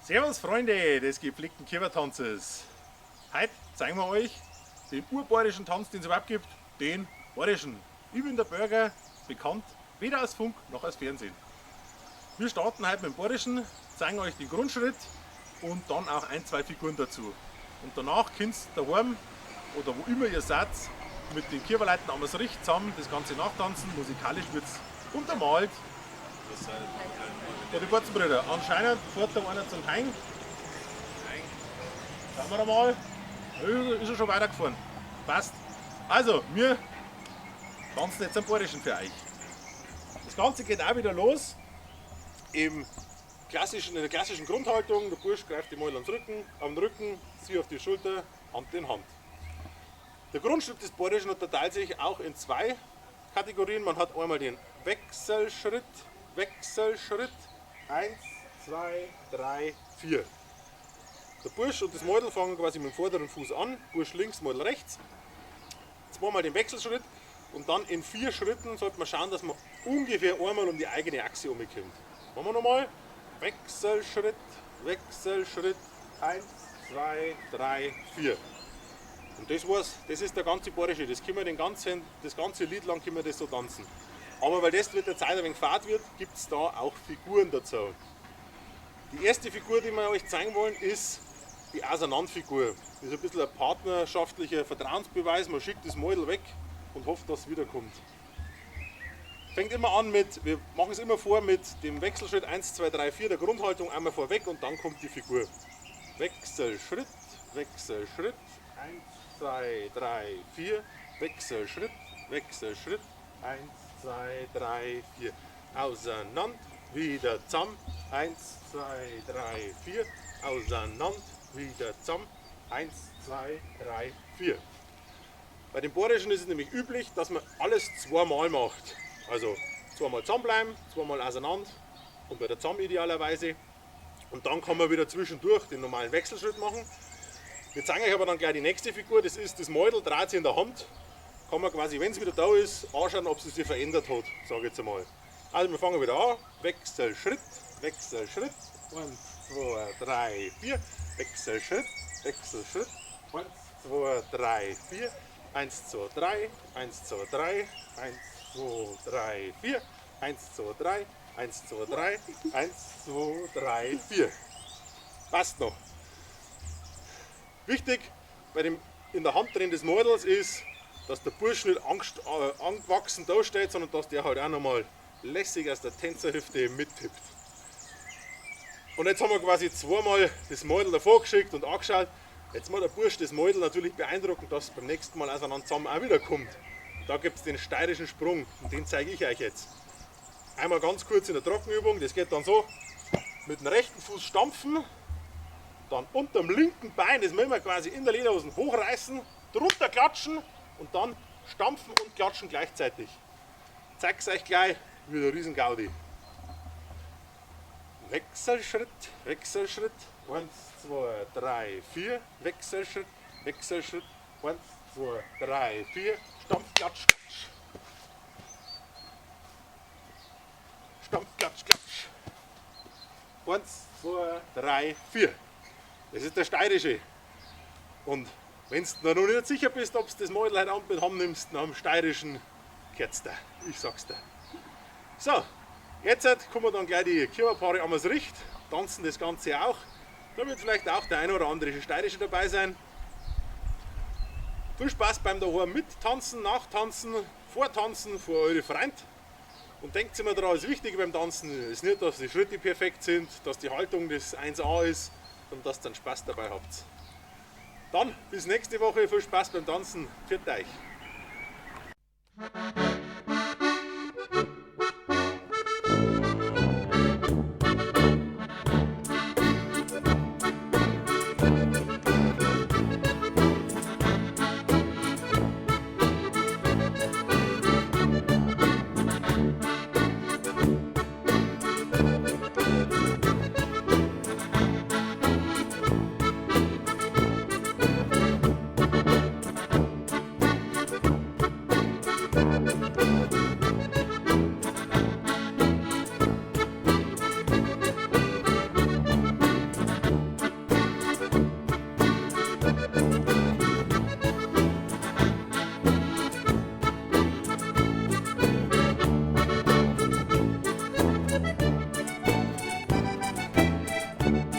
Servus Freunde des gepflegten Kiewertanzes. Heute zeigen wir euch den urbayerischen Tanz, den es überhaupt gibt, den bayerischen. Ich bin der Burger, bekannt weder aus Funk noch aus Fernsehen. Wir starten heute mit dem bayerischen, zeigen euch den Grundschritt und dann auch ein, zwei Figuren dazu. Und danach könnt ihr daheim oder wo immer ihr seid, mit den Kiewerleuten am Richt zusammen das Ganze nachtanzen. Musikalisch wird es untermalt. Ja, die Kurzenbrüder, anscheinend fährt da einer zum Hain. Schauen wir mal. Ist er schon weitergefahren. Passt. Also, wir tanzen jetzt am Bayerischen für euch. Das Ganze geht auch wieder los im klassischen, in der klassischen Grundhaltung. Der Bursch greift die Mäul am Rücken, sie auf die Schulter, Hand in Hand. Der Grundschritt des Bayerischen unterteilt sich auch in zwei Kategorien. Man hat einmal den Wechselschritt, Wechselschritt, 1, 2, 3, 4. Der Bursch und das Mädel fangen quasi mit dem vorderen Fuß an, Bursch links, Mädel rechts. Zweimal den Wechselschritt und dann in 4 Schritten sollte man schauen, dass man ungefähr einmal um die eigene Achse umkommt. Machen wir nochmal. Wechselschritt, Wechselschritt, 1, 2, 3, 4. Und das war's, das ist der ganze Bayerische, das können wir den ganzen, das ganze Lied lang können wir das so tanzen. Aber weil das mit der Zeit ein wenig fad wird, gibt es da auch Figuren dazu. Die erste Figur, die wir euch zeigen wollen, ist die Auseinandfigur. Das ist ein bisschen ein partnerschaftlicher Vertrauensbeweis. Man schickt das Mädel weg und hofft, dass es wiederkommt. Fängt immer an mit, wir machen es immer vor mit dem Wechselschritt 1, 2, 3, 4, der Grundhaltung einmal vorweg und dann kommt die Figur. Wechselschritt, Wechselschritt, 1, 2, 3, 4, Wechselschritt, Wechselschritt, 1, 2, 3, 4. Auseinander, wieder zusammen, 1, 2, 3, 4, auseinander, wieder zusammen, 1, 2, 3, 4. Bei den Bayerischen ist es nämlich üblich, dass man alles zweimal macht. Also zweimal zusammenbleiben, zweimal auseinander und bei der zusammen idealerweise. Und dann kann man wieder zwischendurch den normalen Wechselschritt machen. Wir zeigen euch aber dann gleich die nächste Figur, das ist das Mädel, dreht sich in der Hand. Kann man quasi, wenn es wieder da ist, anschauen, ob sie sich verändert hat, sage ich jetzt einmal. Also wir fangen wieder an. Wechselschritt, Wechselschritt, 1, 2, 3, 4, Wechselschritt, Wechselschritt, 1, 2, 3, 4, 1, 2, 3, 1, 2, 3, 1, 2, 3, 4, 1, 2, 3, 1, 2, 3, 1, 2, 3, 4. Passt noch. Wichtig bei dem in der Hand drin des Mädels ist, dass der Bursch nicht angewachsen da steht, sondern dass der halt auch nochmal lässig aus der Tänzerhüfte mittippt. Und jetzt haben wir quasi zweimal das Mädel davor geschickt und angeschaut. Jetzt muss der Bursch das Mädel natürlich beeindrucken, dass es beim nächsten Mal auseinander zusammen auch wieder kommt. Da gibt es den steirischen Sprung und den zeige ich euch jetzt. Einmal ganz kurz in der Trockenübung, das geht dann so: mit dem rechten Fuß stampfen, dann unterm linken Bein, das müssen wir quasi in der Lederhosen hochreißen, drunter klatschen und dann stampfen und klatschen gleichzeitig. Zeig's euch gleich, wieder Riesengaudi. Wechselschritt, Wechselschritt, 1, 2, 3, 4, Wechselschritt, Wechselschritt, 1, 2, 3, 4, Stampf, Klatsch, Klatsch. Stampf, Klatsch, Klatsch. 1, 2, 3, 4. Das ist der steirische. Und wenn du noch nicht sicher bist, ob du das Mädel heute Abend mit heimnimmst, nach dem steirischen gehört's dir. Ich sag's dir. So, jetzt kommen dann gleich die Kiewerpaare am Richt, tanzen das Ganze auch. Da wird vielleicht auch der ein oder andere Steirische dabei sein. Viel Spaß beim daheim mittanzen, nachtanzen, vortanzen vor eure Freund. Und denkt immer daran, das Wichtige beim Tanzen ist nicht, dass die Schritte perfekt sind, dass die Haltung das 1A ist, sondern dass ihr dann Spaß dabei habt. Dann bis nächste Woche, viel Spaß beim Tanzen. Pfiat euch! Tschüss.